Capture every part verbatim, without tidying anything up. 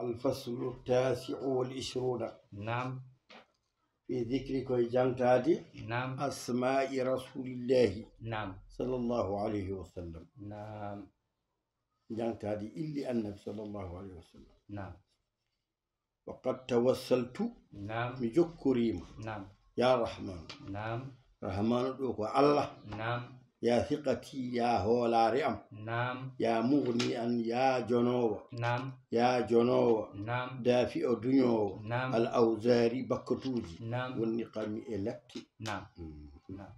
الفصل التاسع والعشرون. Naam. في ذكر, koye jaŋtaade, Naam. أسماء رسول الله Naam. صلى الله عليه وسلم. Naam. Jaŋtaade ille Annabi صلى الله عليه وسلم. Naam. وقد توسلت, Naam. Mi jokkoriima. Naam. يا رحمن. Naam. Rahmaanu ɗo ko Allah. Naam. يا ثقتي, yaa hoolaare am. Naam. يا مغنيا, yaa jonoowo. Naam. Yaa jonoowo. Naam. دافع, duñoowo. Naam. الأوزار, bakkatuuji. Naam. والنقم, e laɓti. Naam. Mm. Naam.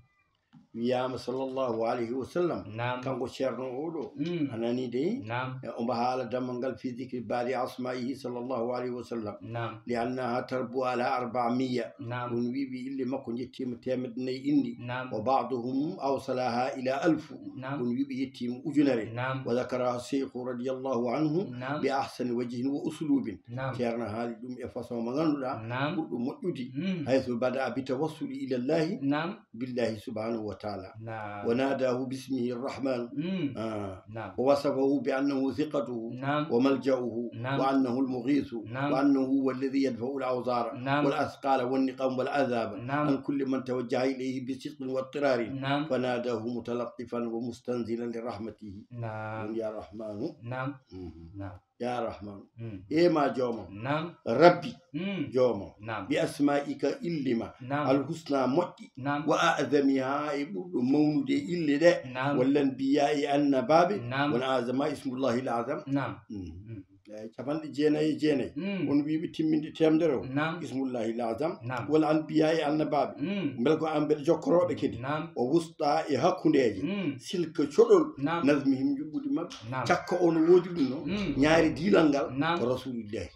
Wiyaama صلى الله عليه وسلم, Naam. Kanko Ceerno o ɗo, Mm. a nanii dey? Naam. E, omo haala dammal ngal في ذكر بعض أسمائه صلى الله عليه وسلم. Naam. لأنها تربو على أربعمية. Naam. Ɗum wiɓe ille makko njettiima teemedde nayi inɗi. Naam. وبعضهم أوصلها إلى ألف. Naam. Ɗum wiɓe yettiima ujunere. Naam. وذكرها الشيخ رضي الله عنه Naam. بأحسن وجه وأسلوب. Naam. Ceerno haali ɗum e façon mo ngannduɗaa Naam. Ɓurɗo moƴƴude. Mm. حيث بدأ بالتوسل إلى الله Naam. بالله سبحانه وتعالى. Naam. وناداه باسمه الرحمن. Mm. Ah. Naam. ووصفه بأنه ثقته Naam. وملجأه Naam. وأنه المغيث Naam. وأنه هو الذي يدفع الأوزار Naam. والأثقال والنقم والعذاب Naam. عن كل من توجه إليه بصدق واضطرار Naam. فناداه متلطفا ومستنزلا لرحمته. Naam. Ɗum يا رحمن. Naam. Mhm. Naam. يا رحمن. Mm. E ma joomam. Naam. Rabbi, Mm. joomam. Naam. بأسمائك, ille ma. Naam. الحسنى, moƴƴi. Naam. وأعظمها, e ɓurɗo mawnude e ille ɗe. Naam. والأنبياء, e annabaaɓe. Naam. والأعظم اسم الله الأعظم. Naam. Mm. Mm. Eh, capanɗe jeenayi e jeenayi. Mm. On wiɓe timminde teemedere o. Naam. اسم الله الأعظم. Naam. والأنبياء, e annabaaɓe. Mm. Mbele ko an mbeɗa jokkorooɓe kadi. Naam. ووسطى, e hakkundeeje. Mm. سلك, coɗol. Naam. نظمهم, njuɓɓudi maɓɓe. Naam. Cakka o no woodi ɗum no. Mm. Ñaari diilal ngal Naam. Ko Rasuulullaahi.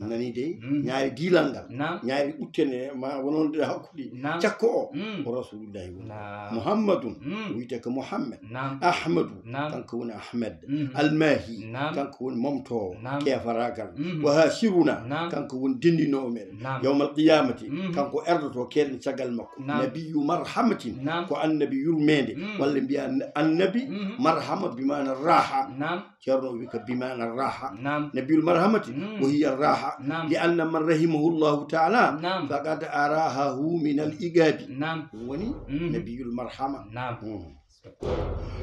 Nani dey? Mm. Ñaari diilal ngal. Naam. Ñaari ɓuttene ma wononde hakkude. Naam. Cakka o Mm. ko Rasuulullaahi woni. Naam. محمد Mm. wiyetee ko Muhammad. Naam. أحمد Naam. Kanko woni Ahmed. Mm. الماحي Naam. Kanko woni momtoowo Naam. keefaraagal. Mm. وحاشرنا Naam. Kanko woni denndinoowo meɗen. Naam. يوم القيامة Mm. Kanko ardotoo keɗen caggal makko. Naam. نبي مرحمة Naam. Ko annabi yurmeende. Mm. Walla mbiya annabi Mm. marhama bi maana raha. Naam. Ceerno o wi ko bi maana raha. Naam. نبي المرحمة Mm. وهي الراحة. Naam. لأن من رحمه الله تعالى Naam. فقد أراحه من العقاب. Naam. Ɗum woni Mm. نبي المرحمة. Naam. Mm.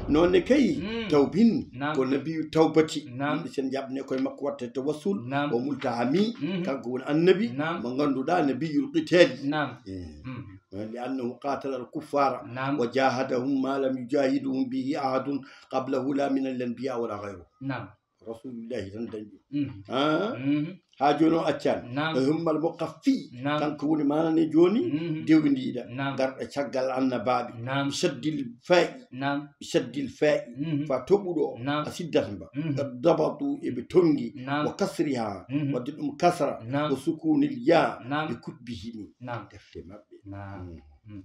Noon ne kay Mm. tawbin Naam. Ko nabiyu tawbati. Naam. Yimɓe sen jaɓne koye makko watta tawassul. Naam. O multahami Mm. Kanko woni annabi Naam. Mo ngannduɗaa نبي القتال. Naam. Eh. Mm. لأنه قاتل الكفار Naam. وجاهدهم ما لم يجاهدهم به أحد قبله لا من الأنبياء ولا غيره. Naam. Rasuulullaahi tan dañi ɗum. Mm. Ah? Mm. Haa jooni o accaani. Naam. E hummal mo kaffi. Naam. Kanko woni maanane jooni Mm. dewindiiɗa. Naam. Garɗo caggal annabaaɓe. Naam. Shaddil fa'i. Naam. Shaddil fa'i. Mm. Fa toɓuɗo o. Naam. A siddat mba. Mm. Qad dabatu eɓe tonngi. Naam. Wa kasriha. Mm. Wadde ɗum kasra. Naam. Wa sukunil ya. Naam. Ɓe kubbihimi. Naam. Defte maɓɓe. Naam. Mm. Mm.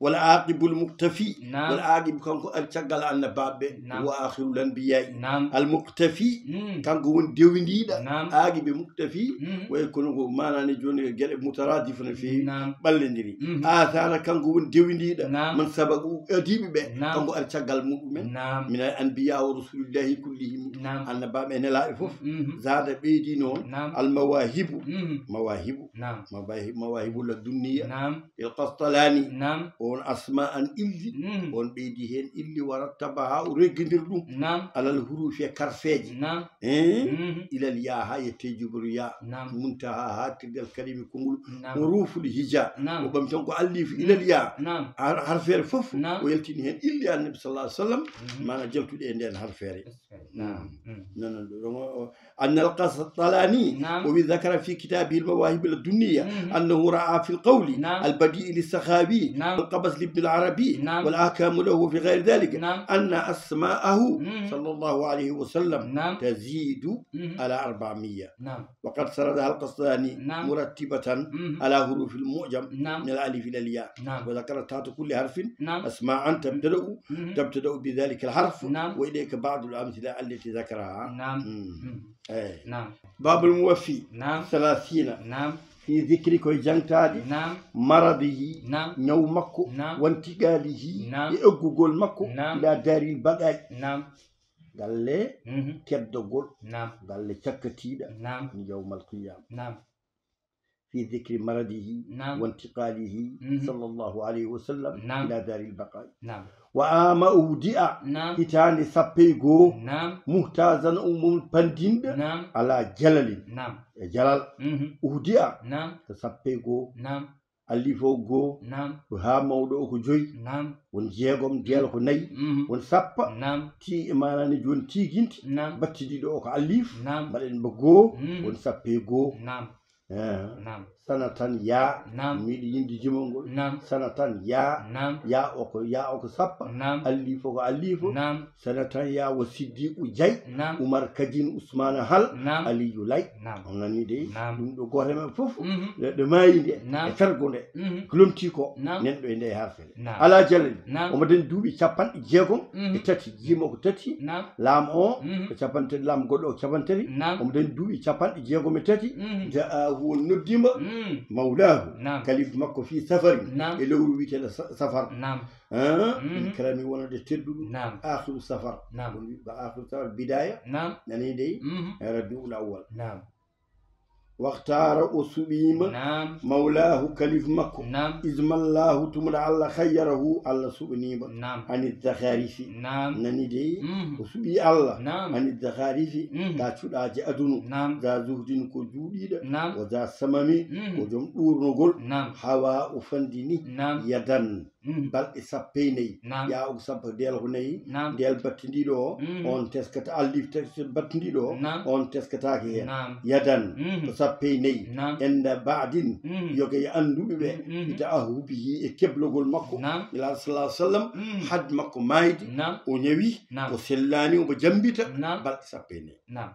Wal aqibul muktafi. Naam. Wal aqib kanko ari caggal annabaaɓe. Naam. Wa akhirul anbiya'i. Naam. Al muktafi Mm. kanko woni dewindiiɗa. Naam. Aqib e muktafi Mm. way kono ko maanani jooni geɗe mutaradif no feewi Naam. ɓallindiri. Mm. Athara kanko woni dewindiiɗa Naam. man sabagu adiiɓe ɓe Naam. kanko ari caggal muɗumen. Naam. Min al anbiya wa rasulillahi kullihim. Naam. Annabaaɓe e nelaaɓe fof. Mm. Zada ɓeydi noon Naam. Al mawahibu. Mm. Mawahibu. Naam. Mawahi- mawahibu la dunniya. Naam. Il Qastalani. Naam. On asma an illi. Mm. On ɓeydi heen illi wa rattabaha o reggindir ɗum. Naam. Alal hurufi e karfeeje. Naam. Eh? Mm. Ilal ya ha yette jubru ya. Naam. Muntaha ha tirgal kalimi kongol. Naam. Huruful hija. Naam. O ɓam tan ko allifu ilal ya. Naam. Har- harfeere fof Naam. O yaltini heen illi annabi sallallahu alaihi wasallam. Mm. Maana jaltuɗe e nden harfeere. Naam. Mm. Non non ɗo o أن القسطلاني نعم. وذكر في كتابه المواهب الدنية مم. أنه رأى في القول نعم. البديع للسخاوي نعم. والقبس لابن العربي نعم. والأحكام له في غير ذلك نعم. أن أسماءه مم. صلى الله عليه وسلم نعم. تزيد مم. على أربعمية نعم. وقد سردها القسطلاني نعم. مرتبة مم. على حروف المعجم نعم. من الألف إلى الياء نعم. وذكر تحت كل حرف نعم. أسماء تبتدأ مم. تبتدأ بذلك الحرف نعم. وإليك بعض الأمثلة التي ذكرها نعم. مم. مم. Eyi. Naam. Babul muwaffi. Naam. Salasina. Naam. Fi zikri koye jangtaade. Naam. Maradihi. Naam. Ñaw makko. Naam. Wantiqalihi. Naam. E eggugol makko. Naam. Ila daril baqa'i. Naam. Galle mhm, teddogol. Naam. Galle cakkatiiɗa. Naam. Yawmal qiyama. Naam. Fi dhikri maradihi naam, wa intiqalihi mhm, sallallahu alayhi wa sallam naam, ila daril baqai. Naam. Wa ama uhdi'a naam, hitaande sappey goo naam, muhtazan umum pandinɗo naam, ala jalalin naam, e jalal. Mhm. Uhdi'a naam, ko sappey goo naam, alif o goo naam, ko haa mawɗo o ko joyi. Naam. Won jeegom, diyal ko nayi. Mhm. Won sappa. Naam. Ti e maanaani jooni tiiginti. Naam. Battidiiɗo o ko alif. Naam. Mbaɗen mba goo. Mhm. Won sappe goo. Naam. Eh. Naam. Sanatan yaa. Naam. Miɗo yimde jimol ngol. Naam. Sanatan yaa. Naam. Yaa o ko, yaa o ko sappa. Naam. Alif o ko alif. Naam. Sanatan yaa wa Siddiqu Jay. Naam. Umar Kajin Usmana Hal. Naam. Aliyu Lay. Naam. On nani de. Naam. Ɗum ɗo gooto men fof. Mhm. Ɗo, ɗo maayi nde. Naam. E fergo nde. Mhm. Ko lomti ko. Naam. Nen ɗo e nde harfere. Naam. Ala jalali. Naam. Omo dañi duuɓi capanɗe jeegom e mhm, tati. Jimo ko tati. Naam. Laam o mhm, ko capanɗe tati, laam goɗɗo o capanɗe tati. Naam. Omo dañi duuɓi capanɗe jeegom e tati. Mhm. Ja'ahu, won noddiima. Mhm. Mawlahu. Naam. Kalif makko fi safari. Naam. E lewru wiyeteeɗo sa-, safar. Naam. Ah, mhm, ikrami wonande tedduɗo. Naam. Akhiru safar. Naam. Won wiɓe akhiru safar, bidaya. Naam. Nani dey? Mhm. E Rabiul Awwal. Naam. Waxtaara, o suɓiima. Naam. Mawlahu, kalif makko. Naam. Ismallahu, tuma ɗo Allah, khayyarahu, Allah suɓaniima. Naam. Ani zakharifi. Naam. Nani dey? Mhm. O suɓi Allah. Naam. Ani zakharifi, mhm, ka cuɗaaje adunu. Naam. Za zuhdin, ko juuɗiiɗo. Naam. Wa za samami, mhm, ko joom ɗuurnogol. Naam. Hawa, o fandini. Naam. Yadan. Mhm. Balɗe sappo e nayi. Naam. Yaa o ko sappo, ndiyal ko nayi. Naam. Ndiyal battindiiɗo o, mhm, on teskata, alif tes-, battindiiɗo o, naam, on teskataake heen. Naam. Yadan, mhm, ko sappo e nayi. Naam. Enda baadin, mhm, yoga e annduɓe ɓe, mhm, mhm, ita ahubihi, e keblogol makko. Naam. Ila sallallahu alaihi wasallam, mhm, had makko maayde, naam, o ñawi, naam, o sellaani, omo jammbita, naam, balɗe sappo e nayi. Naam.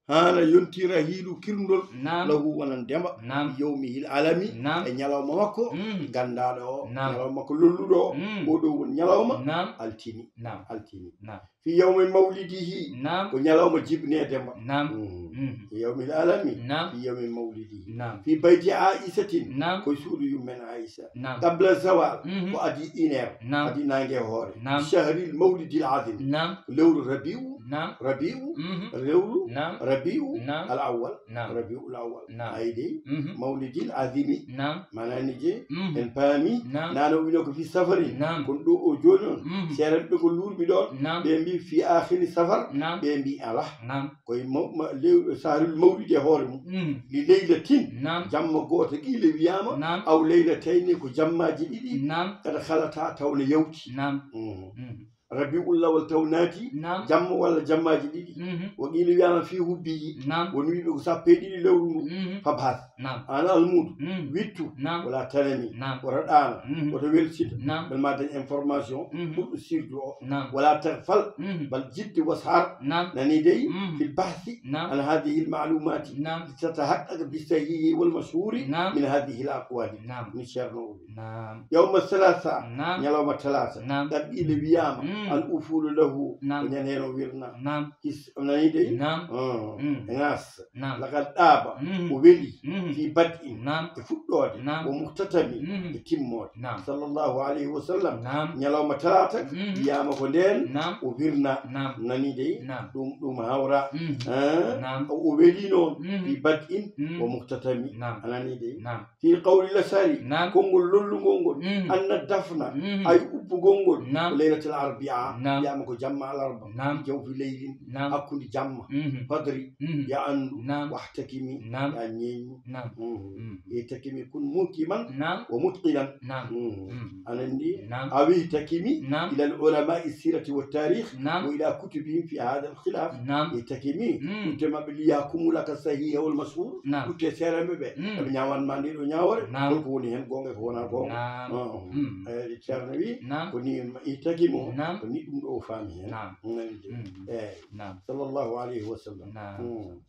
Haana yonti rahiilu kirndol, naam, lahu wonan ndema, naam, yawmihil alami, naam, e ñalawma makko, mm, ganndaaɗo o, naam, ñalawma makko lolluɗo o, mm, oɗo won ñalawma, naam, altini, naam, altini. Naam. Fi yawmi mawlidihi, naam, ko ñalawma jibneede ma. Naam. Mm. Mm. Fi yawmil alami, naam, fi yawmi mawlidihi. Naam. Fi bayti Aisatin, naam, ko suudu yummen Aisa. Naam. Qabla zawal, mhm, ko adi une heure, naam, adi naange hoore. Naam. Shahril mawlidil azim, naam, lewru rabiu, naam, rabiu, mhm, lewru, naam, rabiu, naam, al awwal, naam, rabiul awwal. Naam. Ayi dey, mhm, mawlidil azimi. Naam. Manani je, mhm, en paami, naam, nano wino ko fi safari. Naam. Kono ɗo o jooni on, mhm, seerenɓe ko luurɓi ɗon, naam, ɓe mbi fi akhiri safar, naam, ɓe mbi ala. Naam. Koye maw-, ma-, lew-, saharul mawlidi e hoore mum. Mm. Li laylatin, naam, jamma gooto qila wiyaama, naam, aw laylatayni, ko jammaaji ɗiɗi, naam, kada khalata, taw ne yawti. Naam. Mm. Mm. Rabiul awwal taw naati, naam, jamma walla jammaaji ɗiɗi. Mhm. Wa qila wiyaama fi hubbihi. Naam. Won wiiɓe ko sappo e ɗiɗi lewru ndu. Mhm. Fabhas. Naam. An almuudo. Mm. Wittu. Naam. Wala tanami. Naam. Wota ɗaano. Mhm. Wota welsita. Naam. Bel ma dañ information. Mhm. Ɓurɗo sirdu o. Naam. Wala taghfal. Mhm. Bal jiddi washar. Naam. Nani dey? Mhm. Fil bahthi. Naam. An hadhihi al ma'lumati. Naam. Litattahaqqaq bi sahihi wal mashhuri, naam, min hadhihi al aqwali. Naam. Ni Ceerno o wi. Naam. Yawma thalatha. Naam. Ñalawma talaata. Naam. Qad qila wiyaama. Mm. Al ufulu lahu. Naam. Ko ñande heen o wirna. Naam. His, o nani dey? Naam. Oh. Mm. Ŋaas. Naam. Laqad ɗaaba, mhm, o weli, mhm, fi bad'in, naam, e fuɗɗoode, naam, wa muhtatami, mhm, e timmoode. Naam. Sallallahu alayhi wa sallam, naam, ñalawma talaata, mhm, wiyaama ko ndeen, naam, o wirna. Naam. Nani dey? Naam. Ɗum, ɗum hawra. Mhm. Eh? Naam. O weli noon, mhm, fi bad'in, mhm, wa muhtatami. Naam. A nani dey? Naam. Fi qawli lasari, naam, konngol lollungol ngol, mhm, anna dafna, mhm, ay ubbugol ngol, naam, ko laylatul arbia, naam, wiyaama ko jamma alarba, naam, jawfi laylin, naam, hakkunde jamma, mhm, fadri, mhm, ya anndu, naam, wahtakimi, naam, ya ñeeñu. Naam. Mhm. Mhm. Ihtakimi, kun muhkiman, naam, wa mutqinan. Naam. Mhm. Mhm. Aɗa anndi? Naam. Aw ihtakimi, naam, ila al ulama sirati wa tarikh, naam, wa ila kutubihim fi hadha al khilaf. Naam. Ihtakimi, mhm, ɗum te maɓɓe liyakumu laka sahiha wal mashhur. Naam. Ɗum te seerenɓe ɓe, mhm, eɓe ñawanma nde ɗo ñawoore. Naam. Holko woni heen goonga e ko wonaa goonga? Naam. Mhm. Mhm. Eh, Ceerno wi, naam, ko ni ihtakimo, naam, ko ni ɗum ɗo o faami heen. Naam. Nani de? Mhm. Eeyi. Naam. Sallallahu alayhi wa sallam. Naam. Mhm.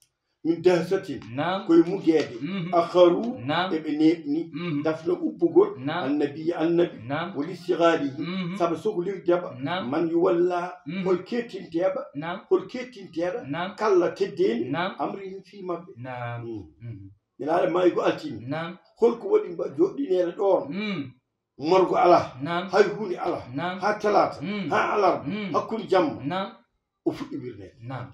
Min dahsatin, naam, koye mugeede, mhm, akharu, naam, eɓe neeɓni, mhm, dafna ubbugol, naam, annabi, annabi, naam, wa listighalihi, mhm, sabu sohlirde ba, naam, man yuwalla, mhm, hol kettinteeɓa, naam, hol kettinteeɗa, naam, kalla teddeendi, naam, amrihim fii maɓɓe. Naam. Mm. Mhm. Nelaaɗo maayi ko altine. Naam. Holko waɗi mba-, joɗɗineede ɗoon? Mm. Morgo alaa. Naam. Hay huunde alaa. Naam. Haa talaata. Mm. Haa alarba. Mm. Hakkunde jamma. Naam. O fuɗɗi wirneede. Naam.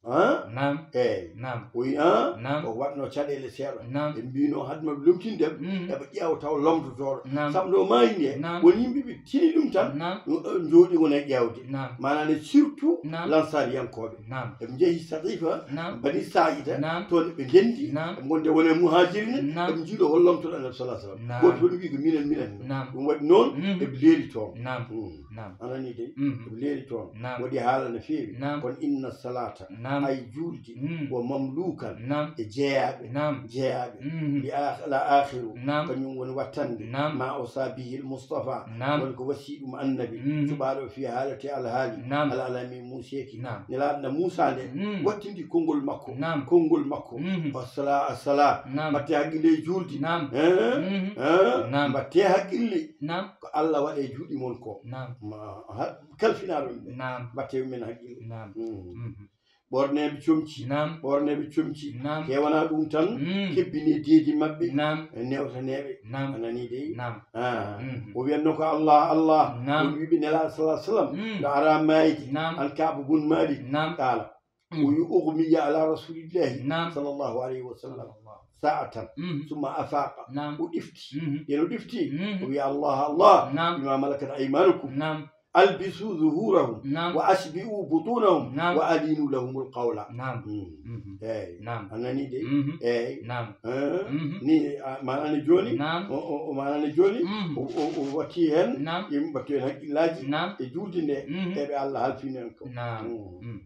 Han? Naam. Eey. Naam. O wi, han? Naam. O waɗno caɗeele seeɗa. Naam. Ɓe mbino hadde maɓɓe lomtinde, mhm, eɓe ƴeewa taw lomtotooɗo. Naam. Sabu nde o maayi nde, naam, won yimɓe ɓe tini ɗum tan, naam, no, eh, njooɗi wona e ƴeewde. Naam. Maanaam ne surtout, naam, lansariyankooɓe. Naam. Eɓe njehi Saqifa, naam, Bani Saa'ida, naam, toon eɓe ndenndi, naam, eɓe ngonde wona e muhaajirina, naam, eɓe njiiɗo hol lomtoɗo Annabi sallallahu alaihi wasallam. Naam. Gooto fof ne wi ko minen, minen. Naam. Ɗum waɗi noon, mhm, eɓe leeri toon. Naam. Mm. Anani dey, mhm, ko leeri toon. Naam. Waɗi haala no feewi. Naam. Kono inna salata, naam, ay juulde, mm, wa mamlukan, naam, e jeyaaɓe, naam, jeyaaɓe. Mhm. Li akh-, la akhiru, naam, kañum woni wattande, naam, ma osa bihil Mustafa, naam, woni ko wasi ɗum annabi, mhm, cuɓaaɗo fi haalati alhaali, naam, ala alami muuseki. Naam. Nelaaɗo na Muusa nde, mm, wattindi konngol makko, naam, konngol makko. Mhm. Assala, assala. Naam. Mbatte haqqille e juulde. Naam. Eh? Mhm. Eh? Naam. Mbatte haqqille. Naam. Ko Allah waɗe juuɗe mon ko. Naam. Ma, ha, kalfinaaɗo yimɓe. Naam. Mbatte men haqqille. Naam. Mm. Mhm. Ɓorneeɓe comci. Naam. Ɓorneeɓe comci. Naam. Te wonaa ɗum tan, mm, kebbine deedi maɓɓe. Naam. E newtaneeɓe. Naam. A nanii dey? Naam. Ah. Mm. O wiyatno ko Allah, Allah. Naam. O wiɓe Nelaaɗo sallallahu alaihi wasallam, mm, no ara maayde. Naam. An Ka'b bun Malik. Naam. Qaala. Mm. O wi ughmiya ala rasulillahi, naam, sallallahu alaihi wasallam. Sallallahu. Sa'atan. Mm. Summa afaqa. Naam. O ɗifti. Mm. Nden o ɗifti. Mm. O wi Allah, Allah. Naam. Bima malakat aymanukum. Naam. Albisu zuhurahum, naam, wa ashbi'u butunahum, naam, wa alinu lahumul qawla. Naam. Mm. Mhm. Eey. Naam. A nanii dey? Mhm. Eey. Naam. Eh? Mhm. Ni, a, maanaani jooni? Naam. O, o, o maanaani jooni? Mhm. O, o, o watti heen, naam, yimɓe mbaɗtu heen haqqillaaji, naam, e juulde nde, mhm, eɓe Allah halfini en ko. Naam. Mm. Mhm.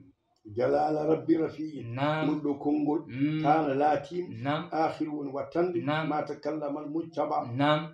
Jalala Rabbi Rafi'in. Naam. Ɗum ɗo konngol, mm, kaana laatii, naam, aakhiru woni wattande, naam, ma takallama al mujtaba. Naam.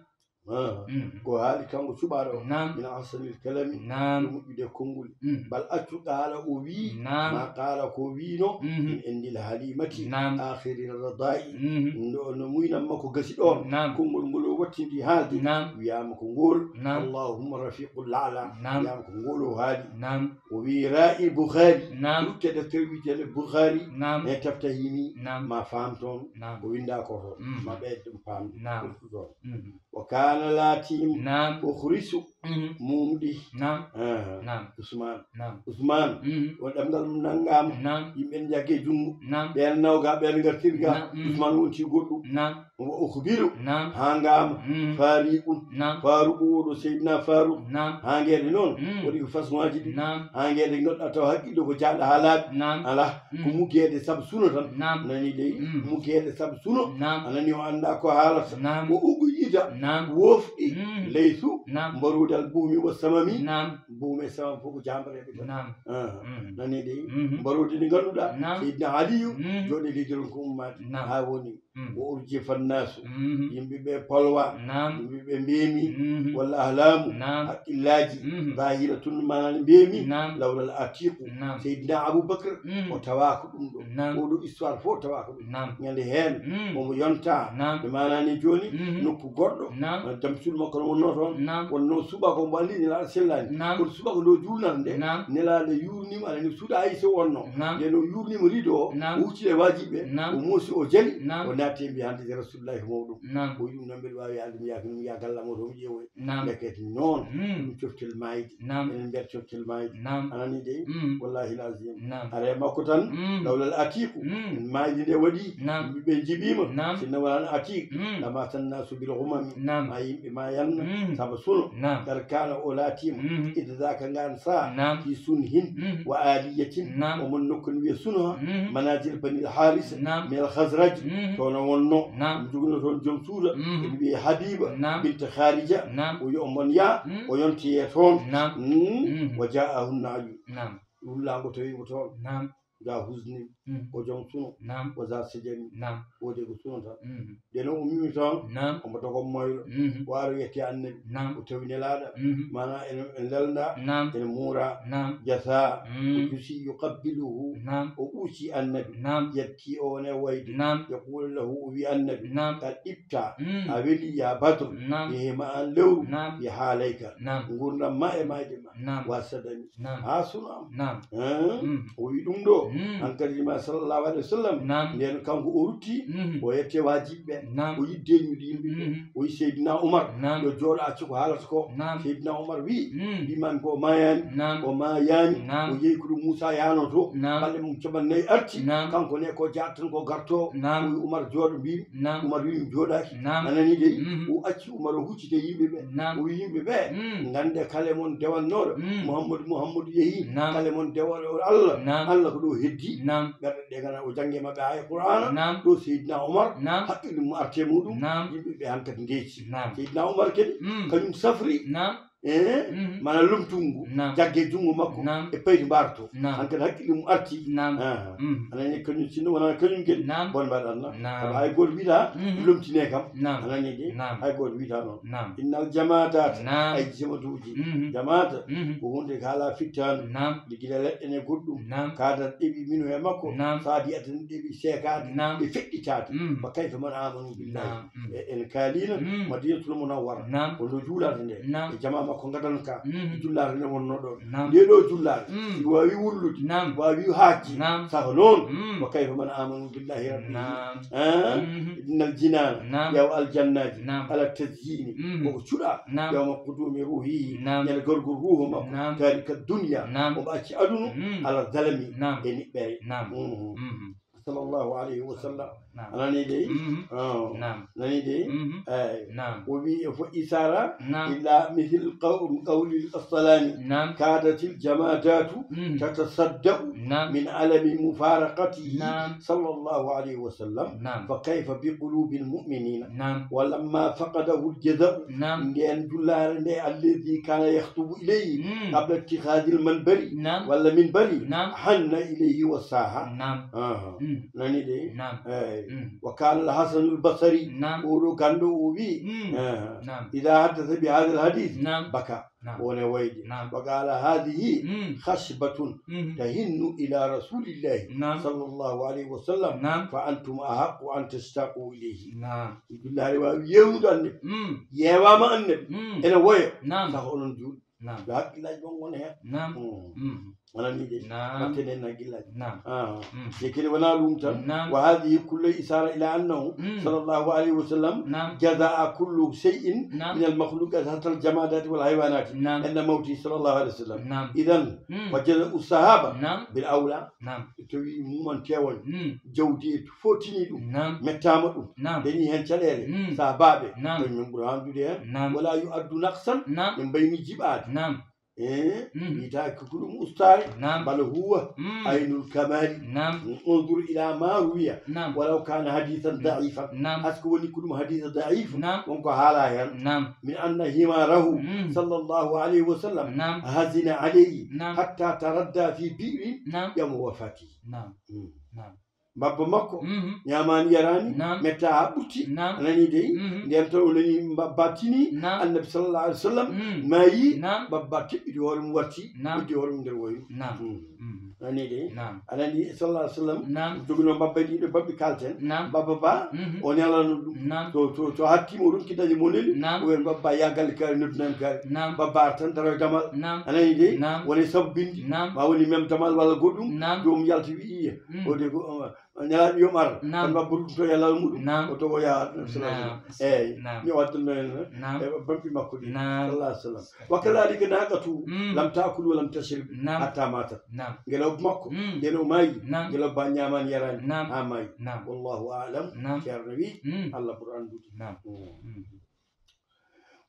Ah, mm, ko haali kanko cuɓaaɗo o. Naam. Min ahsanil kalami. Naam. Ko moƴƴude konngol. Mm. Bal accu qaala o wii, naam, ma qaala ko wiino, mhm, min indil halimati, naam, akhiri radai. Mhm. Ndo no muynam makko gasi ɗoon. Naam. Konngol ngol o wattindi haalde. Naam. Wiyaama ko ngol. Naam. Allahumma rafiqul ala. Naam. Wiyaama ko ngol o haali. Naam. O wii ra'i Bukhari. Naam. Rutte deftere wiyeteende Bukhari. Naam. E taftahimi. Naam. Ma faam toon. Naam. Ko winda ko toon. Mm. Ma ɓeyde ɗum faamde. Naam. Ɗum ɗoon. Mm. Wa kana laatii. Naam. Ukhrisu. Mhm. Mumɗi. Naam. Ah. Naam. Usman. Naam. Usman. Mhm. O ɗemngal mum nanngaama. Naam. Yimɓe ne njagge junngo. Naam. Ɓeen nawga, ɓeen ngartirga. Naam. Mhm. Usman wonti goɗɗum. Naam. Wa ukhbiru. Naam. Haa ngaama. Mhm. Fariqun. Naam. Faruqu oɗo Seydina Faruq. Naam. Haa ngeede noon. Mhm. Waɗi ko façon aji ɗi. Naam. Haa ngeede ngonɗa taw haqqille ko jaaɗa haa laaɓi. Naam. Alaa. Ko mugeede sabu suno tan. Naam. Nani dey, mm, mugeede sabu suno. Naam. A nani o annda ko haalata. Naam. O ugu yida. Naam. Wofɗi. Mm. Leysu. Naam. Mbaruudal buumi o samami. Naam. Buumi e samam fof ko jambareeɓe tan. Naam. Ah. Mm. Nani dey, mm, mbaruudi ndi ngannduɗaa. Naam. Seydina Aliyu, mm, jooɗe leydi ron ko ummaade. Naam. Haa woni. Mm. Wa urjifa nnaasu. Mhm. Yimɓe ɓe polwa. Naam. Yimɓe ɓe mbeemi. Mhm. Walla ahlaamu. Naam. Haqqillaaji. Mhm. Zahiratun maanaani mbeemi. Naam. Lawlal atiqu. Naam. Seydina Abubakar, mhm, o tawaaka ɗum ɗo. Naam. Oɗo histoire fof tawaaka ɗum. Naam. Ñande heen, mm, omo yonta. Naam. Ɓe maanaani jooni, mhm, nokku goɗɗo. Naam. Jam suudu makko no wonnoo toon. Naam. Wonnoo subaka omo anndi Nelaaɗo sellaani. Naam. Kono subaka nde o juulnata nde, naam, Nelaaɗo yuurniima, aɗa anndi suudu Aysa o wonnoo. Naam. Nden o yuurniima rido o, naam, o hucciti e waajiɓe, naam, o moosi, o jali, naam, o naatti e mbiya hannde de Rasulullahi ko mawɗum. Naam. O wi ɗum noon mbeɗa waawi haalde mi yaaka ɗum, ya galle am o to mi ƴeewoya. Naam. Ndekete noon, mm, ɗum coftel maayde. Naam. Enen mbiyata coftel maayde. Naam. A nanii dey? Mm. Wallahi lazim. Naam. Are makko tan, mm, lawlal atiqu, mm, maayde nde waɗi, naam, yimɓe ɓe njiɓiima. Naam. Sinno wonano atiq, mm, lamaata nnaasu bil ghamami. Naam. Ma yimɓe maayanno, mm, sabu suno. Naam. Kar kana o laatiima, mm, idh zaaka ngaan saa, naam, fi sunhin, mm, wa aliyatin, naam, omo nokku no wiye Sunha, mm, manazil Banil Haris, naam, min al Khazraj, mm, toon o wonno. Naam. Omo joginoo toon joom suudu, mm, ene wiye Habiba, naam, bint Kharija. Naam. O wi omo yaa, mm, o yontoyee toon. Naam. Mm. Mm. Wa jaahu nahyu. Naam. Wullaango tawi mo toon. Naam. Za huzni, mm, ko joom suno. Naam. Wa za sajani. Naam. O de ko suno tan. Mm. Nden o ummii toon, naam, omo dogo moylo. Mm. O ari o yetti Annabi. Naam. O tawi Nelaaɗo. Mm. Maanaa ene, ene lelnda. Naam. Ene muura. Naam. Jasa. Mm. O jusi yuqabbiluhu. Naam. O ɓuuci Annabi. Naam. Yebki o wona e wayde. Naam. Yaqulu lahu, o wi Annabi. Naam. Qad tibta. Mm. A weli ya Badr. Naam. Yehi ma an lewru. Naam. Yaha alayka. Naam. Nguurndam ma e maayde ma. Naam. Wa sadami. Naam. Haa suno am. Naam. Hein? Mm. O wi ɗum ɗo. Mm. Hankadi ma sallallahu alaihi wasallam. Naam. Nden kanko o rutti, Mhm. o yette waajiɓe ɓe. Naam. O yi deeƴude yimɓe ɓe. Mhm. O yi Seydina Umar. Naam. Yo jooɗo accu ko haalata ko. Naam. Seydina Umar wi, Mm. mbiman ko o maayani. Naam. O maayani. Naam. O yehi ko ɗum Muusa yaano to. Naam. Balɗe mum capanɗe nayi arti. Naam. Kanko ne ko jaat tan ko garto. Naam. O wi Umar jooɗo mbimi. Naam. Umar wi mi jooɗaaki. Naam. A nani dey? Mhm. O acci Umar o huccita yimɓe ɓe. Naam. O wi yimɓe ɓe, Mm. ngande kala mon dewannooɗo. Mm. Muhammadu, Muhammadu yehi. Naam. Kala mon dewooɗo Allah. Naam. Allah ko ɗo heddi. Naam. Ɓerɗe ɗe ngana o jannge maɓɓe aya Qur'ana. Naam. Ɗo Seydina Umar. Naam. Haqqille mum arte muɗum. Naam. Yimɓe ɓe hankadi ndeeci. Naam. Seydina Umar kadi, Mm. kañum safri. Naam. Eh, Mhm. mana lomtungu, Naam. jagge junngo makko, Naam. e payti mbarto. Naam. Hankadi haqqille mum arti. Naam. Aha. Mhm. Anani kañum sinno wona kañum gel. Naam. Bon mbaɗan na. Naam. Sabu hay gooto wiita, Mhm. lomtine kam. Naam. Anani de, Naam. hay gooto wiita noon. Naam. Innal jamaadaat, Naam. ay jamaduuji. Mhm. Jamaata, Mhm. ko hunde ka ala fittaandu. Naam. Ɗi gila leɗɗe ne goɗɗum. Naam. Kaadal ɗeɓi mino e makko. Naam. Saadi atan ɗeɓi seekaade. Naam. Ɓe feɗɗitaade. Mm. Fa kayfa man amanu billahi. Naam. Mm. E, en kaalino Mm. Madinatul Munawwara. Naam. Ko no juulata nde. Naam. E jamaa makko ngadan ka. Mm. Jullaare nde wonno ɗon. Naam. Nde ɗo jullaare. Mm. Si waawi wullude. Naam. Waawi haajji. Naam. Saka noon. Mm. Wa kayfa man amanu billahi rabbi. Naam. Eh? Mm. Innal jinaana. Naam. Yaw aljannaaji. Naam. Ala tazyini. Mm. Koko cuɗa. Naam. Yawma qudumi ruhi. Naam. Ñande gorgol ruhu makko. Naam. Tarika dunya. Naam. Omo acci adunu. Mm. Ala zalami. Naam. E niɓɓere. Naam. Mhm. Mhm. Sallallahu alayhi wa sallam. Naam. A nani dey? Mhm. Ah. Naam. Nani dey? Mhm. Eyi. Naam. O wi e fo isara Naam. Ila mithil qaw-, qawli al-astalani. Naam. Kadatil jamadatu Mhm. tatasadda'u Naam. Min alami mufaraqatihi Naam. Sallallahu alayhi wa sallam. Naam. Fa kayfa bi qulubil mu'minina. Naam. Wa lamma faqadahu al-jaza'u. Naam. Nden jullare nde alladhi kana yakhtubu ilayhi Mm. qabla ittikhadil manbari Naam. walla minbari Naam. hanna ilayhi wa saha. Naam. Aha. Mm. Nani de? Naam. Eyi. Mm. Wa kana al-Hasan al-Basri. Naam. Oɗo ganndo o wi. Mm. Aha. Naam. Idha haddatha bi hadha al-hadith Naam. baka. Naam. Wone wayde. Naam. Wa qala hadhihi Mm. khashbatun Mm. tahinnu ila rasulillahi Naam. Sallallahu alayhi wa sallam. Naam. Fa antum ahaqqu an tashtaqu ilayhi. Naam. Jullaare waawi yewnude annabi. Mm. Yeewaama annabi. Mm. Ene woya. Naam. Saka onon juulɓe. Naam. Yo hakkillaaji mon ngon heen. Naam. Mm. Mm. Anani de. Naam. Wattene en hakkillaaji. Naam. Ah. Mm. Te kadi wonaa ɗum tan. Naam. Wa hadhihi kullu isara ila annahu Mm. sallallahu alayhi wa sallam Naam. jazaa kullu shay'in Naam. min al makhluqat hatta al jamadati wal haywanati Naam. inda mawti sallallahu alayhi wa sallam. Naam. Idan Mm. fa jaza'u sahaba Naam. bil awla. Naam. Tawi mumanteewoñ Mm. jawdi e fotini ɗum. Naam. Mettaama ɗum. Naam. Dañi heen caɗeele. Mm. Sahabaaɓe. Naam. Ɗum min ɓuri handude heen. Naam. Wala yu addu naqsan. Naam. Min mbayni jiɓaade. Naam. Eh, Mm. Wiytaake ko ɗum ustaare. Naam. Bal huwa Mm. aynul kamali. Naam. Unzur ila ma ruwiya. Naam. Walaw kana hadisan Mm. da'ifan. Naam. Est-ce que woni ko ɗum hadisa da'if? Naam. Wonko haala heen. Naam. Min anna himarahu Mm. sallallahu alayhi wa sallam Naam. hazina alayhi Naam. hatta taradda fi bi'rin Naam. yawma wafati. Naam. Mm. Naam. Babba makko Mhm. ñaamaani yaraani, Naam. Metta haa ɓurti. Naam. A nanii dey? Mhm. Ndeen tan o nanii babba tinii. Naam. Annabi sallallahu alayhi wa sallam Mm. maayi. Naam. Babba teɓɓiti hoore mum warti. Naam. Uddi hoore mum nder wayru. Naam. Mm. Mhm. A nanii dey? Naam. A nanii sallallahu alayhi wa sallam Naam. Joginoo babba ɗiɗo babɓe kaalten. Naam. Babba ba Mhm. o nelano ɗum. Naam. To, to, to hattiima o ronki dañde mo neli. Naam. O wiyan babba ya galle kaari noddinami kaari. Naam. Babba ar tan daro e damal. Naam. A nanii dey? Naam. Woni sabu binndi. Naam. Ma woni mem damal walla goɗɗum. Naam. Joomum yalta wi iya. Mm. O de ko, o, o nelaaɗo yo mar. Naam. Tan babba ruɗum to yalal muɗum. Naam. O togo ya Naam. Eeyi. Naam. Mi o addanno en Naam. E bampi makko ɗi. Naam. Sallallahu alayhi wa sallam. Wa kadhalika naqatu Mm. lam ta'kul wa lam tashrib Naam. hatta matat. Naam. Ngelaw makko Mm. nden o maayi. Naam. Ngelaw ba ñaamaani yaraani Naam. Haa maayi. Naam. Wallahu a'lam. Naam. Ceerno wi Mm. Allah ɓuri anndude. Naam. Mm. Mm.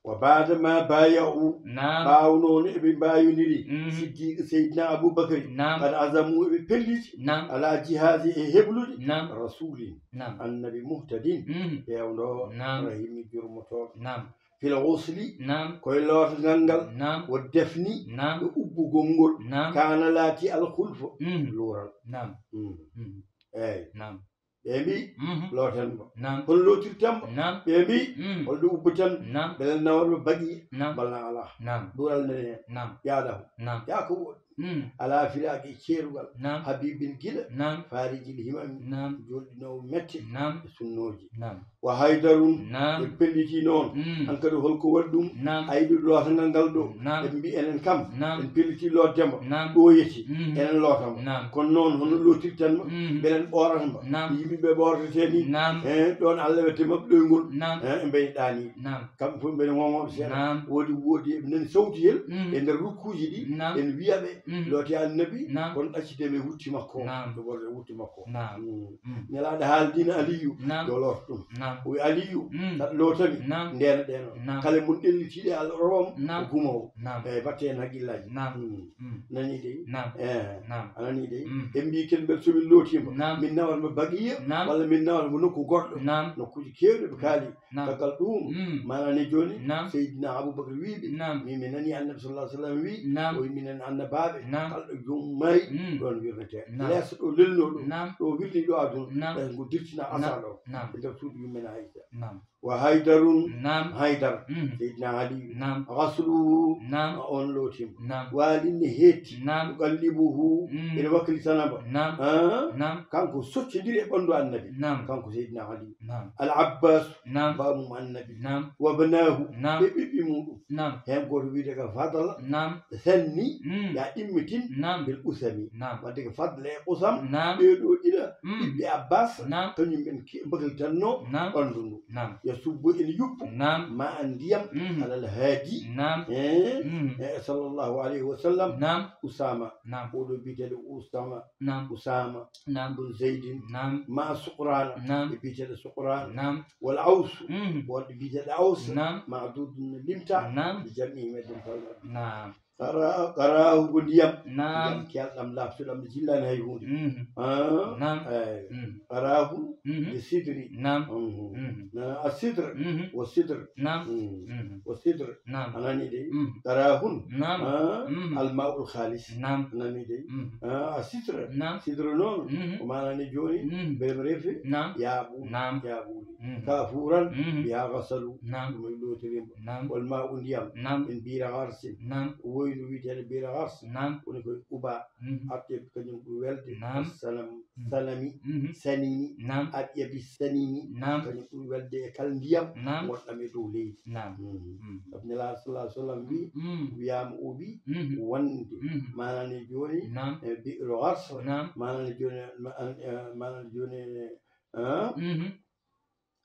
Wa ba'da ma baya'u Naam. Ɓaawo noon eɓe mbaayondiri Mhm. Siddiq Seydina Abubakari Naam. Qad azamu eɓe pelliti Naam. Ala jihaadi e heblude Naam. Rasulin Naam. Annabi muhtadin Mhm. Peewɗo Naam. Rahimi jurmotooɗo Naam. Fil ghusli Naam. Koye lootagal ngal Naam. Wa dafni Naam. E ubbugol ngol Naam. Kaana laati al khulfa Mhm. Luural Naam. Mm. Mhm. Eeyi. Naam. Ɓe mbi Mhm. Looten mo. Naam. Kono lootirten mo. Naam. Ɓe mbi Mhm. Holɗo ubbiten mo. Naam. Mbele nawal mo baɗi Naam. Mballa alaa. Naam. Luural nene heen. Naam. Yaadahu. Naam. Yaa ko wo- Mm. Alaa firaaqi e ceerugal. Naam. Habibin gila. Naam. Faarijil himami. Naam. Jolɗinoowo mette. Naam. E sunnooji. Naam. Wa haydarun. Naam. En pelliti noon. Mm. Hankadi holko waɗi ɗum? Naam. Ayɓe lootangal ngal ɗo. Naam. En mbi enen kam. Naam. En pelliti lootde mo. Naam. Ɗo yeti. Mm. Enen loota mo. Naam. Kono noon hono lootirten mo? Mm. Mbeɗen ɓoorata mo. Naam. Yimɓe ɓe ɓoortete ni. Naam. Eh, ɗoon Allah wette maɓɓe ɗoyngol. Naam. Eh, ɓe mbeɗe ɗaani. Naam. Kamɓe fof mbeɗe ŋoŋooɓe seeɗa. Naam. Woodi, woodi, eɗen cewti heen. Mm. E nder rukkuuji ɗi. Naam. En wiya ɓe, mm, looti annabi, naam, kono ɗaccite mi wutti makko. Naam. Ɗo ɓorɗe wutti makko. Naam. Mm. Mm. Nelaaɗo haaldino Aliyu, naam, yo loot ɗum. Naam. O wi Aliyu, mm, saɗa lootami, naam, ndeena ɗeeno. Naam. Kala mon ɗellitiiɗe Allah rowam, naam, o gumoowo. Naam. Eyi, mbaɗte heen hakkillaaji. Naam. Mm. Mm. Nanii de? Naam. Eh, naam, a nanii de? Mm. En mbii ken mbel so min lootiima, naam, min nawata mo Baqiya, naam, walla min nawata mo nokku goɗɗo. Naam. Nokkuuji keewɗi ɓe kaali. Naam. Caggal ɗum, mm, maanaani jooni, naam, Seydina Abubakar wii ɓe, naam, min mi nanii Annabi sallallahu alaihi wasallam wii, naam, o wii minen annabaaɓe, naam, kala ɗo joomum maayi, mm, ɗoon wirnetee. Naam. Leeso ɗo lelnoo ɗo, naam, ɗo wirnii ɗo aduna, naam, ɓay ngo dirtina, naam, asaa ɗo, naam, e nder suudu yummen Aisha. Naam. Wa haydarun, naam, haydar, mm, Seydina Ali, naam, ghasluhu, naam, on lootiima. Naam. Walin ne heetti, naam, yuqallibuhu, mm, ene waklitana mo. Naam. Ah? Naam. Kanko soccondiri e ɓanndu Annabi. Naam. Kanko Seydina Ali. Naam. Al Abbas, naam, baamum Annabi. Naam. Wa banahu, naam, ɓe ɓiɓɓe muɗum. Naam. Heen gooto wiyetee ko Fadala. Naam. Sanni, mm, ya ɗimmitin, naam, bil usami. Naam. Wadde ko Fadla e Usam, naam, ɓee ɗoo ɗiɗa, mm, ɓiɓɓe Abbas, naam, kañum en ki-, mbaklitannoo, naam, ɓanndu ndu. Naam. Ya subbu ene yuppu, naam, ma an ndiyam, mm, alal haadi, naam, eh, mm, eh, sallallahu alayhi wa sallam, naam, Usama. Naam. Oɗo biyeteeɗo Usama. Naam. Usama. Naam. Bun Zaydin. Naam. Ma Suqrana. Naam. E biyeteeɗo Suqrana. Naam. Wal Awsu. Mm. Wonɓe biyeteeɗo Aws. Naam. Ma'dudun limta. Naam. Bi jam'ihim e dental maɓɓe. Naam. Qara-, qaraahu ko ndiyam. Naam. Ndiyam kelɗam, laaɓtuɗam, jillaani hay huunde. Mm. Ah? Naam. Eey. Mm. Qaraahu, mm, bi sidri. Naam. Mm. Mm. Ah, as sidr. Mm. Wa sidr. Naam. Mm. Mm. Wa sidr. Naam. A nanii de? Mm. Qaraahun. Naam. Ah, mm, al maa'ul khaalis. Naam. A nanii de? Mm. Ah, a sitra. Naam. Sitra noon, mm, ko maanaani jooni, mm, mbeɗa mi refi, naam, yaaɓu, naam, yaaɓuuli. Mm. Kaafuuran, mm, bihaa ghasalu. Naam. Ɗum en lootirii mo. Naam. Wal maa'u ndiyam. Naam. Min bi'ri gharsin. Naam. Woynu wiyeteeɗo bi'ri ghars. Naam. Woni ko e Quba. Mm. Atyab kañum ɓuri welde. Naam. Sanam. Mm. Sanami, mhm, sanini, naam, atyabi sanini, naam, kañum ɓuri welde e kala ndiyam, naam, wonɗam e dow leydi. Naam. Mhm. Mm. Sabu Nelaaɗo sallallahu alaihi wasallam wi, mm, wiyaama o wi, mhm, wonde, mhm, maanaani jooni, naam, e bi'ru ghars, naam, maanaani jooni, ma-, eh, maanaani jooni, eh, mhm.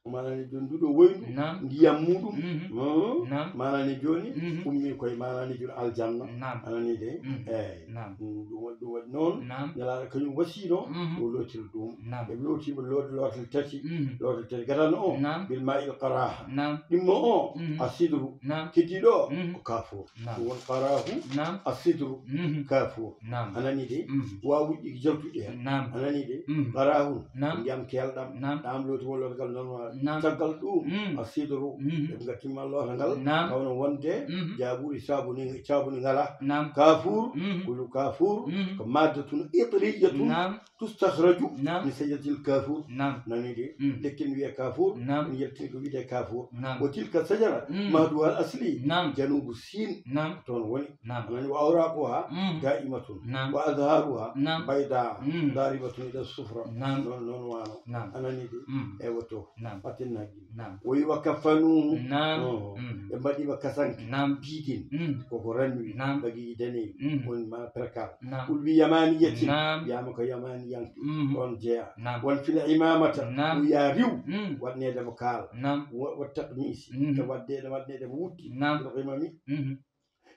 Maanaani jooni ndu ɗo woyndu, naam, ndiyam muɗum, mhm, hmm, naam, maanaani jooni, mhm, ummii koye maanaani jooni aljanna. Naam. A nanii de? Mhm. Eey. Naam. Mm, ɗum waɗi, ɗum waɗi noon. Naam. Nelaaɗo kañum wasiino, mhm, o lootira ɗum. Naam. Ɓe lootiima loot-, lootal tati, mhm, lootal tati gadano o, naam, bil maa'il qaraaha. Naam. Ɗimmo o, mhm, a sidru. Naam. Keddiiɗo o, mhm, ko kaafuur. Naam. Ɗum woni qaraahu, naam, a sidru, mhm, kaafuur. Naam. A nanii de? Mhm. Waawuuji ɗi jawtuɗi heen. Naam. A nanii de? Mhm. Qaraahun, naam, ko ndiyam kelɗam. Naam. Ɗam looti won lootagal noon waɗa. Naam. Caggal ɗum, mhm, a sidru, mhm, ɓe ngattima lootagal, naam, tawno wonde, mhm, jaabuuri saabuni, saabuni ngalaa. Naam. Kaafuur, mhm, kulu kaafuur, mhm, ko maaddatun itriyatun, naam, tustakhraju, naam, min sajaratil kaafuur. Naam. Nanii de? Mhm. Lekki ne wiyee kaafuur, naam, ene yaltini ko wiyetee kaafuur. Naam. Wa tilka sajara, mhm, mahduha al asli, naam, janubu Siin. Naam. Toon woni. Naam. A nanii, wa awraquha, mhm, da'imatun. Naam. Wa azharuha, naam, bayda, mhm, daribatun ila sufra. Naam. Noon, noon wano. Naam. A nanii de? Mhm. Ewa to. Naam. Fatin hakkille. Naam. Woyi wa kaffanu. Naam. Oh. Mhm. Ɓe mbaɗi ma kasanke. Naam. Piigin. Mhm. Koko ranwi. Naam. Bagiji daneeji. Mhm. Woni ma perkal. Naam. Ulwi yamaniyatin. Naam. Wiyaama ko yamaniyanke. Mhm. Ɗoon jeyaa. Naam. Wal fil imamata. Naam. Wiyaa riw. Mhm. Waɗneede mo kaala. Naam. Wa, wa taqmisi. Mhm. E waɗdeede, waɗneede mo wutti. Naam. Fil imami. Mhm.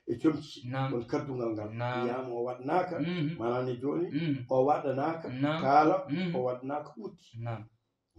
E comci. Naam. Won kaddungal ngal. Naam. Wiyaama o waɗnaaka, mhm, maanaani jooni, mhm, o waɗanaaka, naam, kaala, mhm, o waɗnaaka wutti. Naam.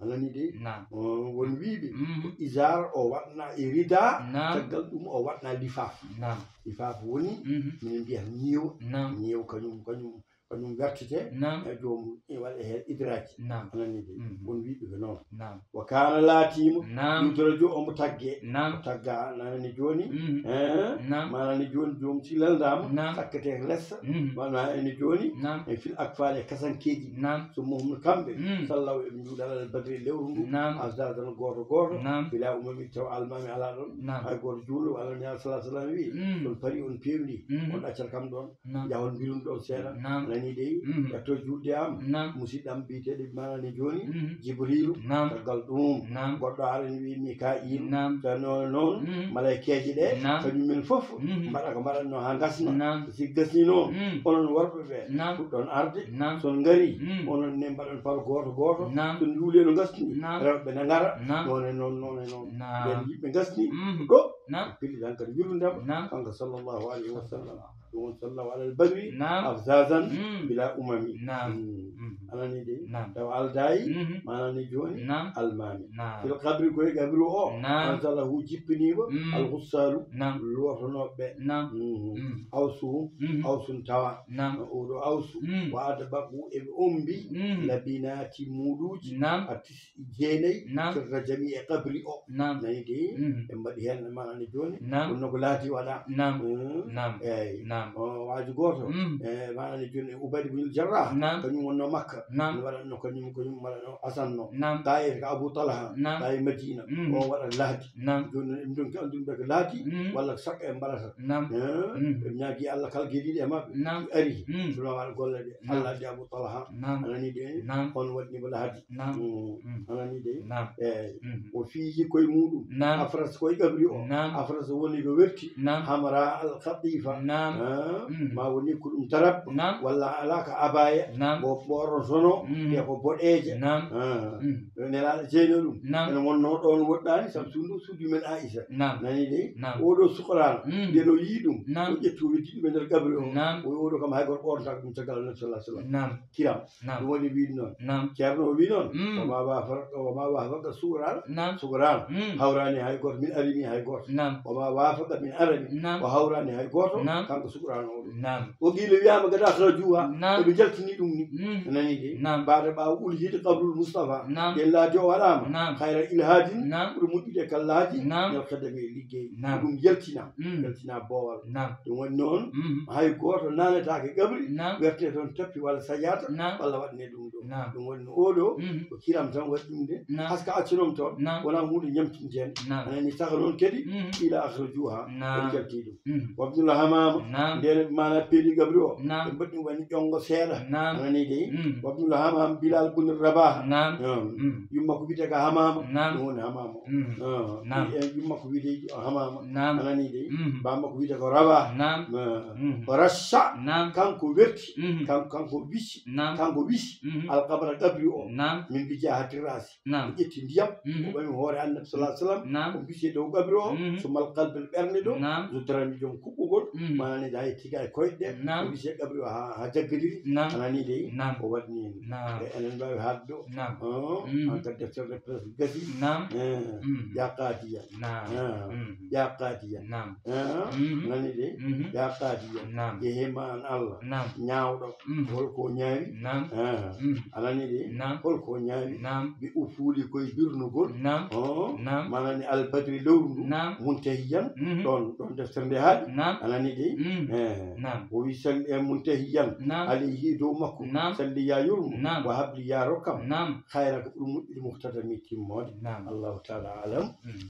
A nanii de? Naam. O, won wiiɓe, mhm, ko izaar o waɗna e rida, naam, caggal ɗum o waɗna lifaaf. Naam. Lifaaf woni, mhm, minen mbiya ñiiwa. Naam. Ñiiwa kañum, kañum ko ɗum wertete. Naam. E joomum e waɗa heen idraaji. Naam. Anani de. Mhm. Won wiiɓe ko noon. Naam. Wa kaana laatiima. Naam. Ɗum to rajo omo tagge. Naam. O tagga anani jooni. Mhm. Eh, naam. Maanani jooni joom si leldaama. Naam. Sakkete lessa. Mhm. Wana ene jooni. Naam. E fil akfaali e kasankeeji. Naam. So muhum kamɓe. Mhm. Sallaw eɓe njuuɗa alal badri lewru ndu. Naam. Asdadan gooto gooto. Naam. Bila umami taw almaami alaa ɗoon. Naam. Hay gooto juulɗo alaa ni alayhi salaatu salaam wi. Mhm. On pari on peewndi. Mhm. On ɗaccat kam ɗoon. Naam. Njahon mbirum ɗoon seeɗa. Naam. Nani dey. Mhm. Ƴetto juulde am. Naam. Musidɗo am biyeteeɗo maanani jooni. Mhm. Jibriilu. Naam. Caggal ɗum. Naam. Goɗɗo arani wi Mika'iilu. Naam. Tan noon noon. Mhm. Maleykeeji ɗe. Naam. Kañum men fof. Mhm. Mbaɗa ko mbaɗatnoo haa ngasna. Naam. Si gasnii noon. Mhm. Onon worɓe ɓe. Naam. Puɗɗon arde. Naam. So on ngarii. Mhm. Onon ne mbaɗon par gooto gooto. Naam. So njuulee no ngasni. Naam. Rewɓe ne ngara. Naam. Noon e noon, noon e noon. Naam. Ɓeen yimɓe ngasni. Mhm. Ɗo. Naam. Pilli tan kadi wirdu ndema. Naam. Kanko sallallahu alayhi wa sallam. Ɗum woni sallallahu alal badri. Naam. Afzazan. Mm. Bila umami. Naam. Mm. Mm. Anani de. Naam. Taw aldayi. Mhm. Manani jooni. Naam. Almami. Naam. Fil qabri koye qabri o. Naam. Anzalahu jippiniima. Mm. Al ghussalu. Naam. Lotonooɓe. Naam. Mhm. Mm. Awsuhum. Mhm. Awsun tawa. Naam. Oɗo awsu. Mm. Wa adbaku eɓe ombi. Mm. Labinati muɗuuji. Naam. A tis jeenayi. Naam. Firra jami e qabri o. Naam. Nani de. Mm. Ɓe mbaɗi heen manani jooni. Naam. Kono ko laati waɗa. Naam. Mm. Naam. Eyi. Naam. O waaju gooto. Mm. E manani jooni e Ubayda bin Jarrah. Naam. Kañum wonno Makka. Naam. No waɗatno kañum, kañum waɗatno asanno. Naam. Tawi ko Abu Talha. Naam. Tawi Madina. Mm. O waɗa lahdi. Naam. Jooni noon, ɗum ɗon ko annduɓe ko lahdi. Mm. Walla ko sakka en mbaɗata. Naam. Eh? Mm. Ɓe ñaagi Allah kala geɗiɗe e maɓɓe. Naam. Ari. Mm. Suna waɗa golle ɗe. Naam. Allah addi Abu Talha. Naam. Anani de. Naam. On waɗni mo lahdi. Naam. Mm. Mm. Anani de. Naam. Eyi. Mm. O fiiji koye muɗum. Naam. Afras koye qabri o. Naam. Afras woni ko werti. Naam. Hamra al khatifa. Naam. Ah, mm. Ma woni ko ɗum tarab. Naam. Walla ala ka abaya. Naam. Ko ɓoornotono. Mm. Te ko boɗeeje. Naam. Ah. Mm. Nelaaɗo jeyno ɗum. Naam. Ene wonno ɗoon woɗɗaani, sabu suudu, suudu men Aisha. Naam. Nani de? Naam. Oɗo sukarano. Mm. Nde no yii ɗum. Naam. O ƴetti o weddi ɗum e nder qabri o. Naam. O oɗo kam hay goto ɓoornata ɗum caggal Annabi sallallahu alaihi wasallam. Naam. Kiram. Naam. Ɗum waɗi wiide noon. Naam. Ceerno o wi noon, mm. Wa ma wafaqa, wa ma wafaqa sukarano. Naam. Sukarano. Mm. Hawrani hay goto, min arimi hay goto. Naam. Wa ma wafaqa min arami. Naam. O hawrani hay goto. Naam. Kanko sukarano o ɗum. Naam. O qila wiyama gada akhrajuha. Naam. Eɓe jaltini ɗum ni. Mm. Nani de. Naam. Baada ɓaawo ulhidi qabrul Mustafa. Naam. Ɗen laadi o waɗama. Naam. Khayra ilhadin. Naam. Ɓuri moƴƴude kallaaji. Naam. Nel khadami e liggey. Naam. Ɗum yaltina. Mm. Yaltina boowal. Naam. Ɗum woni noon, mhm, hay gooto nanetaake qabri, naam, werte toon tappi walla sajaata, naam, walla waɗane ɗum ɗo. Naam. Ɗum woni no oɗo, mhm, ko kiram tan waɗi ɗum de. Naam. Haska accunoom toon, naam, wonaa huunde ñamtinteende. Naam. Anani saka noon kadi, mhm, ila akhrajuha, naam, ɓe jalti ɗum. Mhm. Wabnul hamama, naam, ndeen mana peedi qabri o, naam, ɓe mbaɗi ɗum woni ƴonngo seeɗa. Naam. Anani de. Mhm. Wabnul hamam, Bilal bun Rabah. Naam. Naam. Mhm. Yumma ko wiyetee ko Hamama. Naam. Ɗum woni Hamama. Mm. Ah, naam. Ɓiy en yumma ko wiyetee Hamama. Naam. Anani de. Mm. Bamma ko wiyetee ko Rawa. Naam. Ah. Mm. O rasha. Naam. Kanko werti. Mm. Kan-, kanko wisi. Naam. Kanko wisi. Mm. Alqabra qabri o. Naam. Min bi jahati rasi. Naam. O ƴetti ndiyam. Mm. O ɓami hoore Annabi sallallahu alaihi wasallam. Naam. O wisi dow qabri o. Mm. So mal qalbel ɓernde ɗo. Naam. So darani joom kuɓɓugol. Mm. Manani da e tiga e koyɗe. Naam. O wisi qabri o ha, ha jaggadiri. Naam. Anani de. Naam. O waɗni. Naam. E enen mbawi haalde ɗo. Naam. Oh, mm, an ka deftere presque gasi. Naam. Eh, mm, ya qadiya. Naam. Eh, mm, ya qadiya. Naam. Eh, mm, nani de? Mm. Ya qadiya. Naam. Yehe ma an Allah. Naam. Ñaawɗo. Mm. Holko ñaawi? Naam. Eh, mm, anani de? Naam. Holko ñaawi? Naam. Bi ufuli koye birnugol. Naam. Oh, naam. Manani albadri lewru ndu. Naam. Muntahiyan. Mm. Ɗon, ɗon deftere nde haaɗi. Naam. Anani de? Mm. Eh. Naam. O wi salli e muntahiyan. Naam. Alayhi dow makko. Naam. Salli ya yurmo. Naam. Wa habli ya rokkam. Naam. Khayra ko ɓuri moƴƴude muhtadami timmoode. Naam. Allahu taala alam. Mm.